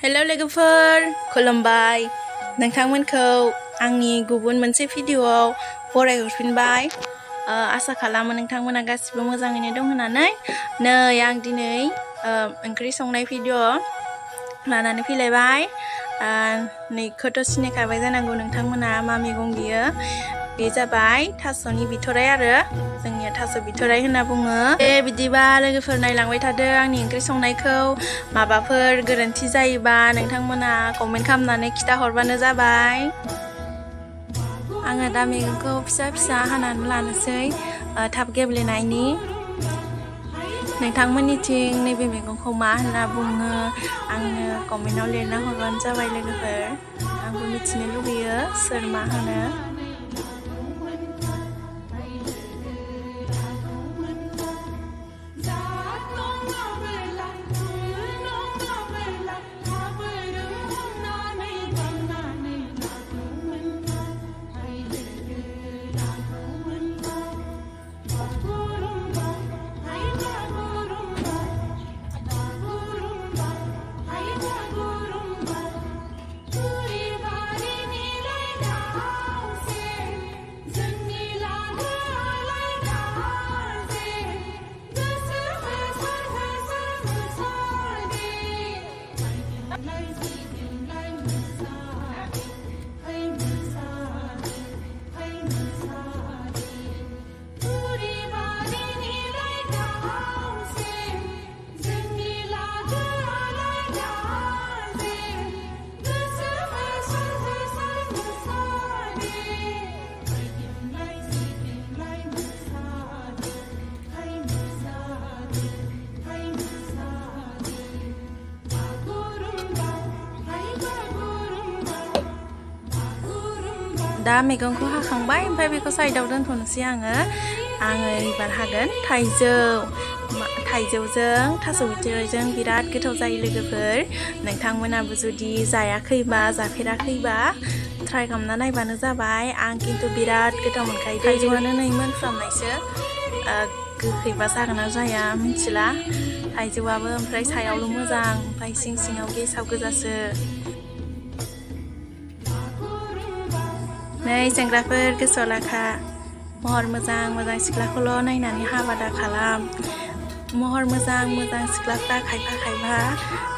हेल' लोगोफोर खुलुमबाय नोंथांमोनखौ आंनि गुबुन मोनसे भिडिअआव बरायहरफिनबाय आसा खालामो नोंथांमोना गासिबो मोजाङैनो दं होननानै नै आं दिनै ओंख्रि संनाय भिडिअ लानानै फैलायबाय नैखौथ' सिनायखाबाय जानांगौ नोंथांमोना मा मैगं बियो बे जाबाय थास'नि बिथराइ आरो जोंनिया थास' बिथराइ होनना बुङो बिदिबा लोगोफोर नायलांबाय थादो आंनि ओंख्रि संनायखौ माबाफोर गोरोन्थि जायोबा नोंथांमोना कमेन्ट खालामनानै खिथा हरबानो जाबाय आङो दा मैगंखौ फिसा फिसा हानानै लानोसै थाब गेब्लेनायनि नोंथांमोननिथिं नैबे मैगंखौ मा होनना बुङो आंनो कमेन्टआव लिरना हरबानो जाबाय लोगोफोर आंबो मिथिनो लुगैयो सोर मा होनो दा मैगंखौ हाखांबाय ओमफ्राय बेखौ साइडआव दोनथ'नोसै आङो एबार हागोन थाइजौजों थास' बिथराइजों बिराद गोथाव जायो लोगोफोर नोंथांमोनाबो जुदि जायाखैबा जाफेराखैबा ट्राइ खालामना नायबानो जाबाय आं खिन्थु बिराद गोथाव मोनखायो थाइजौआनो नै मोनफ्रामनायसो गोखैबा जागोन ना जाया मिथिला थाइजौआबो ओमफ्राय सायावल' मोजां ओमफ्राय सिं सिङाव गेसाव गोजासो नै सेंग्राफोर गोसोआव लाखा महर मोजां सिख्लाखौल' नायनानै हाबा दा खालाम महर मोजां सिख्लाफ्रा खायफा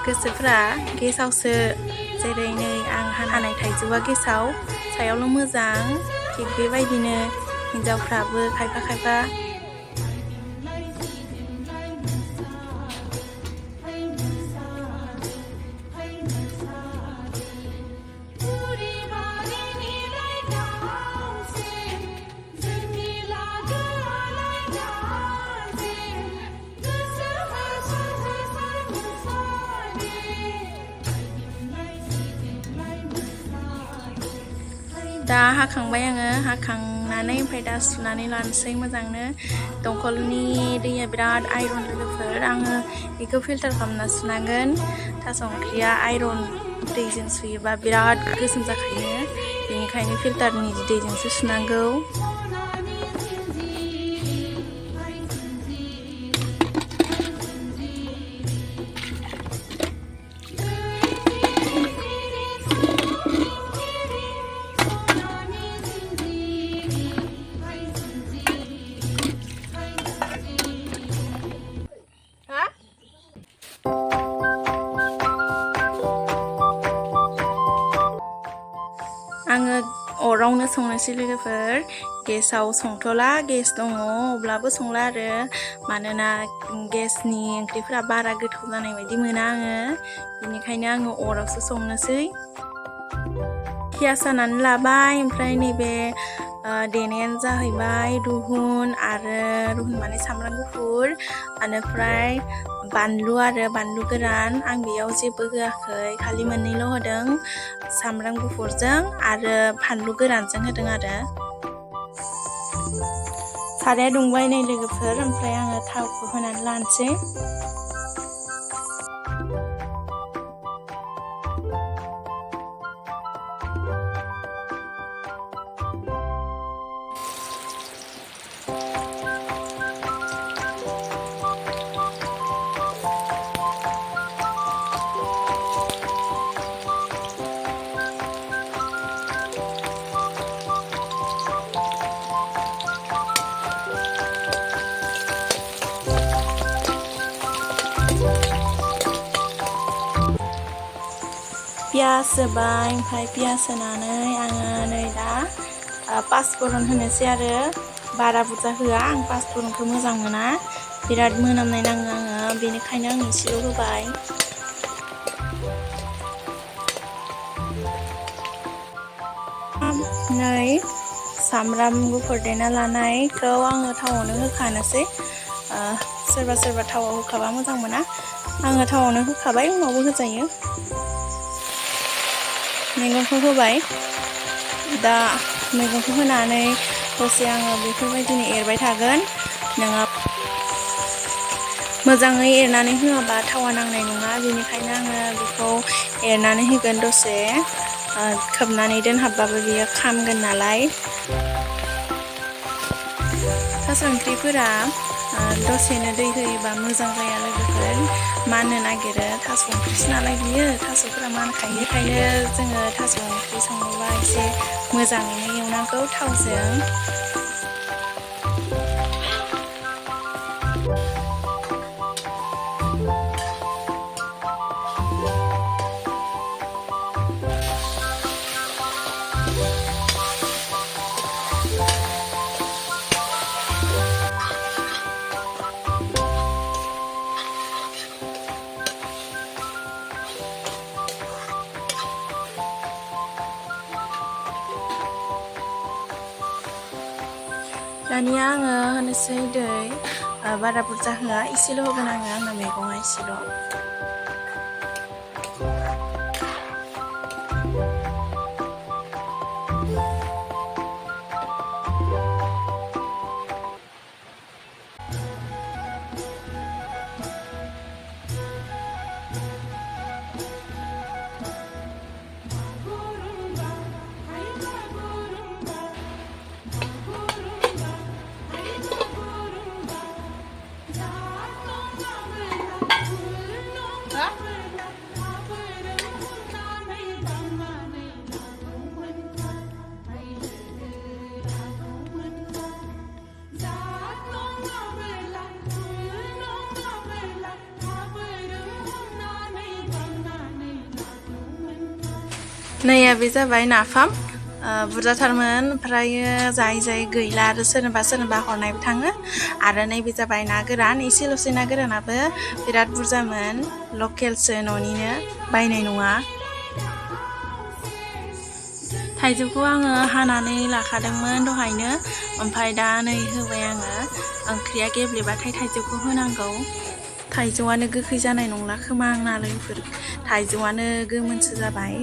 गोसोफ्रा गेसावसो जेरै नै आं हानाय थाइजौआ गेसाव सायावल' मोजां थिग बेबायदिनो हिन्जावफ्राबो खायफा दा हाखांबाय आङो हाखांनानै ओमफ्राय दा सुनानै लानोसै मोजांनो दंखलनि दैया बिराद आइरन लोगोफोर आङो बेखौ फिल्टार खालामना सुनांगोन थास' ओंख्रिया आइरन दैजों सुयोबा बिराद गोसोम जाखायो बेनिखायनो फिल्टारनि दैजोंसो सुनांगौ आङो अरावनो संनोसै लोगोफोर गेसाव संथ'ला गेस दङ अब्लाबो संला आरो मानोना गेसनि ओंख्रिफोरा बारा गोथाव जानाय बायदि मोना आङो बेनिखायनो आङो अरावसो संनोसै पियास हानानै लाबाय ओमफ्राय नैबे देनायानो जाहैबाय रुहुन माने सामब्राम गुफुर बेनिफ्राय बानलु गोरान आं बेयाव जेबो होआखै खालि मोननैल' होदों सामब्राम गुफुरजों आरो फानलु गोरानजों होदों आरो साराया दुंबाय नै लोगोफोर ओमफ्राय आङो थावखौ होनानै लानोसै पियास होबाय ओमफ्राय पियास होनानै आङो नै दा पासफुरन होनोसै आरो बारा बुरजा होआ आं पासफुरनखौ मोजां मोना बिराद मोनामनाय नाङो आङो बेनिखायनो आं एसेल' होबाय नै सामब्राम गुफुर देना लानायखौ आङो थावआवनो होखानोसै सोरबा सोरबा थावआव होखाबा मोजां मोना आङो थावआवनो होखाबाय उनावबो होजायो मैगंखौ होबाय दा मैगंखौ होनानै दसे आङो बेफोरबायदिनो एरबाय थागोन नङा मोजाङै एरनानै होआबा थावा नांनाय नङा बेनिखायनो आङो बेखौ एरनानै होगोन दसे खोबनानै दोनहाबबाबो बियो खामगोन नालाय थास' ओंख्रिफोरा दसेनो दै होयोबा मोजां जाया लोगोफोर माननो नागिरो थास' ओंख्रिसो नालाय बियो थास'फोरा मानखायो बेखायनो जोङो थास' ओंख्रि सङोबा एसे मोजाङैनो एवनांगौ थावजों दानिया आङो होनोसै दै बारा बुरजा होआ एसेल' होगोन आङो आंना मैगङा एसेल' नैया बे जाबाय नाफाम बुरजाथारमोन ओमफ्रायो जायै जायै गैला आरो सोरनोबा हरनायबो थाङो आरो नैबे जाबाय ना गोरान एसेल'सै ना गोरानाबो बिराद बुरजामोन लकेलसो न'निनो बायनाय नङा थाइजौखौ आङो हानानै लाखादोंमोन दहायनो ओमफ्राय दा नै होबाय आङो ओंख्रिया गेब्लेबाथाय थाइजौखौ होनांगौ थाइजौआनो गोखै जानाय नंला खोमा आंना लोगोफोर थाइजौआनो गोमोनसो जाबाय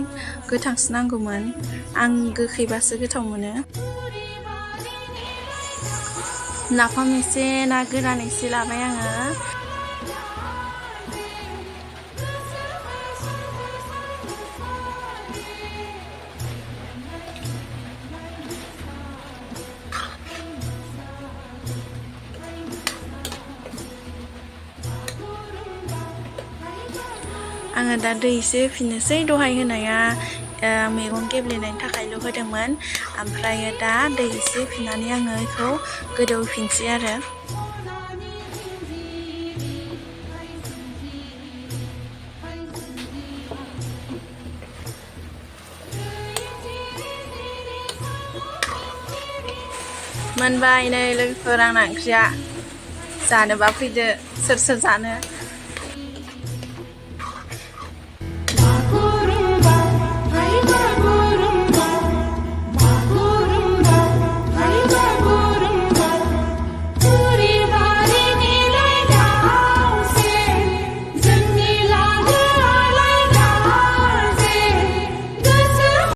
गोथांसो नांगौमोन आं गोखैबासो गोथाव मोनो नाफाम एसे ना गोरान एसे लाबाय आङो आङो दा दै एसे होफिननोसै दहाय होनाया मैगं गेब्लेनायनि थाखायल' होदोंमोन ओमफ्राय दा दै एसे होफिननानै आङो बेखौ गोदौफिनसै आरो मोनबाय नै लोगोफोर आंना ओंख्रिया जानोबा फैदो सोर सोर जानो